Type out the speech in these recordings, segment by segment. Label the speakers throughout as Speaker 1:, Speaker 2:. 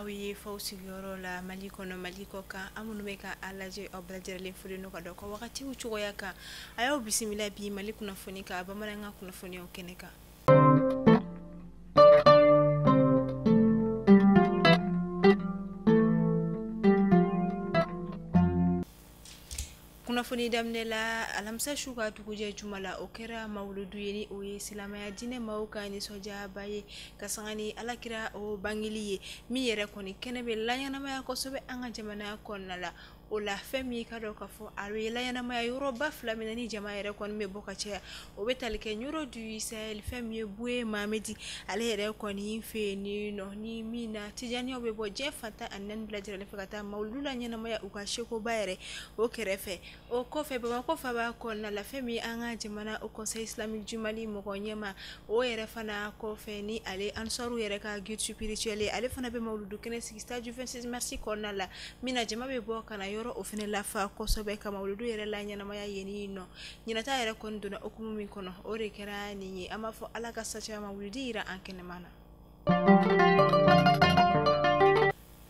Speaker 1: aw ye f'aw sigiyɔrɔ la Mali kɔnɔ, Mali kɔ kan. An minnu bɛ ka a lajɛ, aw bɛɛ lajɛlen folen don ka dɔn ka wagatiw cogoya kan. A y'aw bisimila bi Mali kunnafoni ka bamanankan kunnafoniyaw kɛnɛ kan. Kunnafoni daminɛ la, alamisa su ka dugujɛ juma la, o kɛra mawuludu ye, ni o ye silamɛya diinɛ maaw ka nisɔndiyaba ye ka sanga ni alakira o bangeli ye, min yɛrɛ kɔni kɛnɛ bɛ laɲɛnamaya kosɛbɛ an ka jamana kɔnɔna la. O la, fɛn min ka dɔn k'a fɔ a bɛ laɲɛnamaya yɔrɔba fila min na ni jama yɛrɛ kɔni bɛ bɔ ka caya, o bɛ tali kɛ Ɲɔrɔ du Sahel, fɛn min ye Buye Mamedi ale yɛrɛ kɔni fɛ yen ni nɔ, ni min na tijaniyaw bɛ bɔ diɲɛ fan 14 bɛɛ lajɛlen fɛ ka taa mawuludu la ɲɛnamaya u ka sekoba yɛrɛ o kɛrɛfɛ. O kɔfɛ, Bamakɔ faaba kɔnɔna la, fɛn min an ka jamana Haut Conseil islamique du Mali mɔgɔ ɲɛma, o yɛrɛ fana kɔfɛ, ni ale ansaru yɛrɛ ka guide spirituel ye, ale fana bɛ mawuludu kɛnɛ sigi stade du 26 mars kɔnɔna la, min na jama bɛ bɔ ka na yɔrɔ o fana lafa kosɛbɛ ka mawuludu yɛrɛ la ɲɛnamaya yen nɔ. Ɲinata yɛrɛ kɔni donna hukumu min kɔnɔ, o de kɛra nin ye. An b'a fɔ Ala ka sacaya mawuludi yira an kɛnɛma na.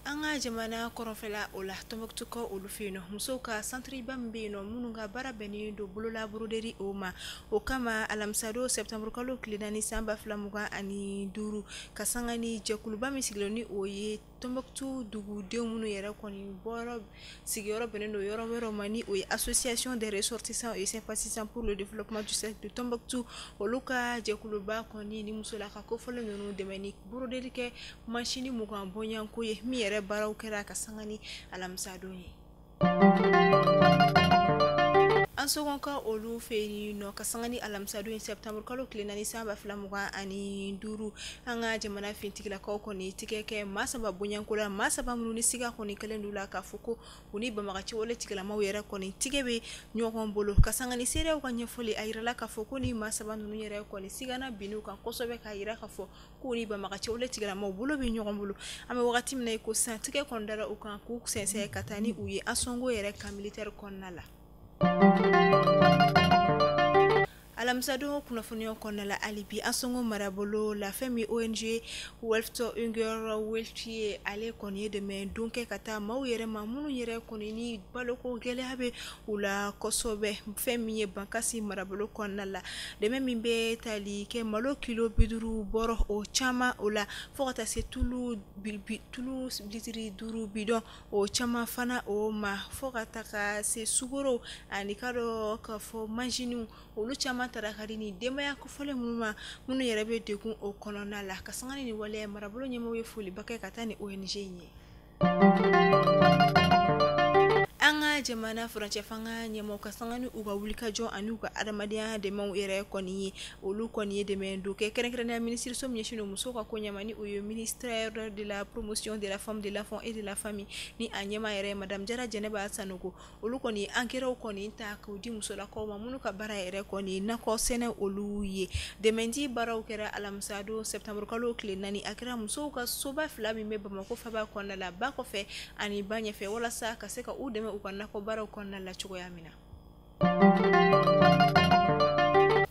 Speaker 1: An ka jamana kɔrɔnfɛla, o la Tɔnbukutukaw olu fɛ yen nɔ, musow ka santeriba min bɛ yen nɔ, minnu ka baara bɛnnen don bolola broderi o ma, o kama alamisadon septembre kalo tile 4 san 2025, ka sanga ni jɛkuluba min sigilen ni o ye Tɔnbukutu dugudenw minnu yɛrɛ kɔni bɔyɔrɔ sigiyɔrɔ bɛnnen don yɔrɔ wɛrɛw ma, ni o ye Association des ressortissants et sympathisants pour le développement du cercle de Tombouctou, olu ka jɛkuluba kɔni ni musolaka kofɔlen ninnu dɛmɛ ni broderi kɛ masini 20 bɔɲɔgɔnko ye, min yɛrɛ baaraw kɛra ka sanga ni alamisadon ye. Ansongokaw olu fɛ yen nɔ, ka sanga ni alamisadon ye septembre kalo tile 4 san 2025, an ka jamana finitigilakaw kɔni tigɛ kɛ maa saba bonyanko la, maa saba minnu ni siga kɔni kɛlen don la k'a fɔ ko u ni banbagaci wale tigilamaw yɛrɛ kɔni tigɛ bɛ ɲɔgɔn bolo. Ka sanga ni seerew ka ɲɛfɔli, a yirala k'a fɔ ko ni maa saba ninnu yɛrɛ kɔni sigana bin'u kan kosɛbɛ, k'a yira k'a fɔ k'u ni banbagaci wale tigilamaw bolo bɛ ɲɔgɔn bolo. An bɛ wagati min na i ko sisan, tigɛ kɔni dara u kan k'u sɛnsɛn ka taa ni u ye Ansongo yɛrɛ camp militaire kɔnɔna la. Alamisadon kunnafoniyaw kɔnɔna la, hali bi Ansongo marabolo la, fɛn min ONG Welthungerhilfe Welti ye, ale kɔni ye dɛmɛ don kɛ ka taa maaw yɛrɛ ma minnu yɛrɛ kɔni ni baloko gɛlɛya bɛ u la kosɛbɛ, fɛn min ye Bankasi marabolo kɔnɔna la. Dɛmɛ min bɛ tali kɛ malo kilo 50 bɔrɔ o caman o la, fo ka taa se tulu litiri 5 bidɔn o caman fana o ma, fo ka taga se sukaro ani ka dɔn k'a fɔ manjiniw, olu caman taara ka di ni denbaya kofɔlen minnu ma, minnu yɛrɛ bɛ degun o kɔnɔna la. Ka sanga ni waleya, marabolo ɲɛmɔgɔw ye foliba kɛ ka taa ni ONG in ye. An ka jamana furancɛ fanga ɲɛmɔgɔ, ka sanga ni u ka wulikajɔ ani u ka adamadenya dɛmɛw yɛrɛ kɔni ye, olu kɔni ye dɛmɛ don kɛ, kɛrɛnkɛrɛnnenya minisiriso min ɲɛsinnen don musow ka ko ɲɛma, ni o ye ministère de la Promotion de la femme, de l'enfant et de la famille, ni a ɲɛmaa yɛrɛ madame Jara Jɛnɛba Sanogo, olu kɔni ye engrais kɔni ta k'u di musolakaw ma minnu ka baara yɛrɛ kɔni nakɔ sɛnɛ olu ye. Dɛmɛdi baaraw kɛra alamisadon septembre kalo tile 4. A kɛra musow ka soba fila min bɛ Bamakɔ faaba kɔnɔna la, ba kɔfɛ ani ba ɲɛfɛ, walasa ka se ka u dɛmɛ u ka nakɔ baaraw kɔnɔna la cogoya min na.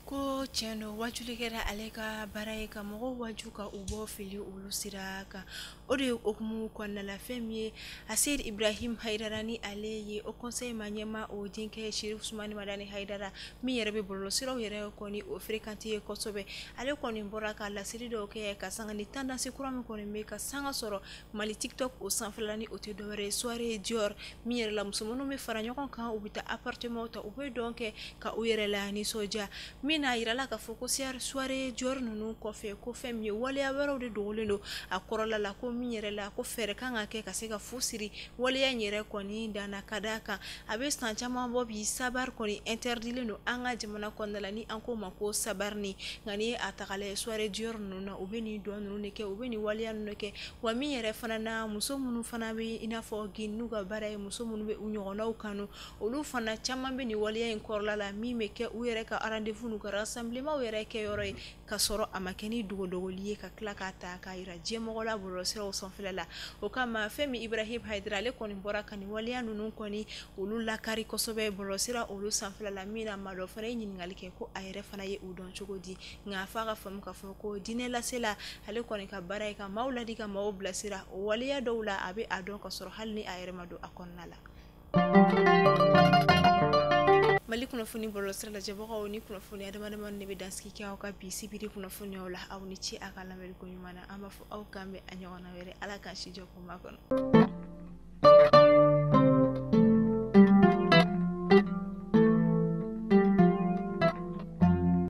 Speaker 1: Ko tiɲɛ don, wajuli kɛra ale ka baara ye ka mɔgɔw waju ka u bɔ fili olu sira kan. O de ye hukumu kɔnɔna la, fɛn min ye Aseyid Ibrahim Hayidara, ni ale ye Haut Conseil ma ɲɛma o denkɛ Sherif Usumani Madani Hayidara, min yɛrɛ bɛ bɔlɔlɔsiraw yɛrɛ kɔni o fréquenté ye kosɛbɛ, ale kɔni bɔra ka laseli dɔw kɛ ka sanga ni tendance kura min kɔni bɛ ka sanga sɔrɔ Mali TikTok o sanfɛla, ni o tɛ dɔwɛrɛ ye soirée Dior, min yɛrɛ la musomaninw bɛ fara ɲɔgɔn kan, u bɛ taa appartement ta, u bɛ dɔn kɛ ka u yɛrɛ la nisɔndiya. Min n'a yirala k'a fɔ ko soirée Dior ninnu kɔfɛ, ko fɛn min ye waleya wɛrɛw de dogolen don a kɔrɔla la, ko min yɛrɛ la ko fɛɛrɛ kan ka kɛ ka se ka fu siri waleya in yɛrɛ kɔni danna. Ka d'a kan a bɛ san caman bɔ bi, sabar kɔni interdilen don an ka jamana kɔnɔna la, ni an k'o ma ko sabarni. Nka ni a tagala soirée Dior ninnu na, u bɛ nin dɔn ninnu de kɛ, u bɛ nin waleya ninnu kɛ. Wa min yɛrɛ fana na, muso minnu fana bɛ i n'a fɔ gin n'u ka baara ye, muso minnu bɛ u ɲɔgɔnnaw kanu, olu fana caman bɛ nin waleya in kɔrɔla la, min bɛ kɛ u yɛrɛ ka rendez-vous n'u ka rassemblement yɛrɛ kɛ yɔrɔ ye, ka sɔrɔ a ma kɛ ni dogodogoli ye, ka tila k'a ta k'a yira diɲɛmɔgɔ la bɔlɔlɔsiraw. bɔlɔlɔsiraw sanfɛla la. O kama fɛn min Ibrahim Haidara, ale kɔni bɔra ka nin waleya ninnu kɔni olu lakari kosɛbɛ bɔlɔlɔsira olu sanfɛla la, min na maa dɔ fana ye ɲininkali kɛ ko a yɛrɛ fana ye u dɔn cogo di. Nka f'a ka faamu k'a fɔ ko diinɛ lasela, ale kɔni ka baara ye ka maaw ladi, ka maaw bilasira. O waleya dɔw la, a bɛ a dɔn ka sɔrɔ hali ni a yɛrɛ ma don a kɔnɔna la. Mali kunnafoni bɔlɔlɔsira lajɛbagaw ni kunnafoni adamadama de bɛ dansigi kɛ aw ka bi sibiri kunnafoniyaw la. Aw ni ce a ka lamɛnni ko ɲuman na. An b'a fɔ aw kan bɛn a ɲɔgɔnna wɛrɛ. Ala k'an si jɔ ko ma kɔnɔ.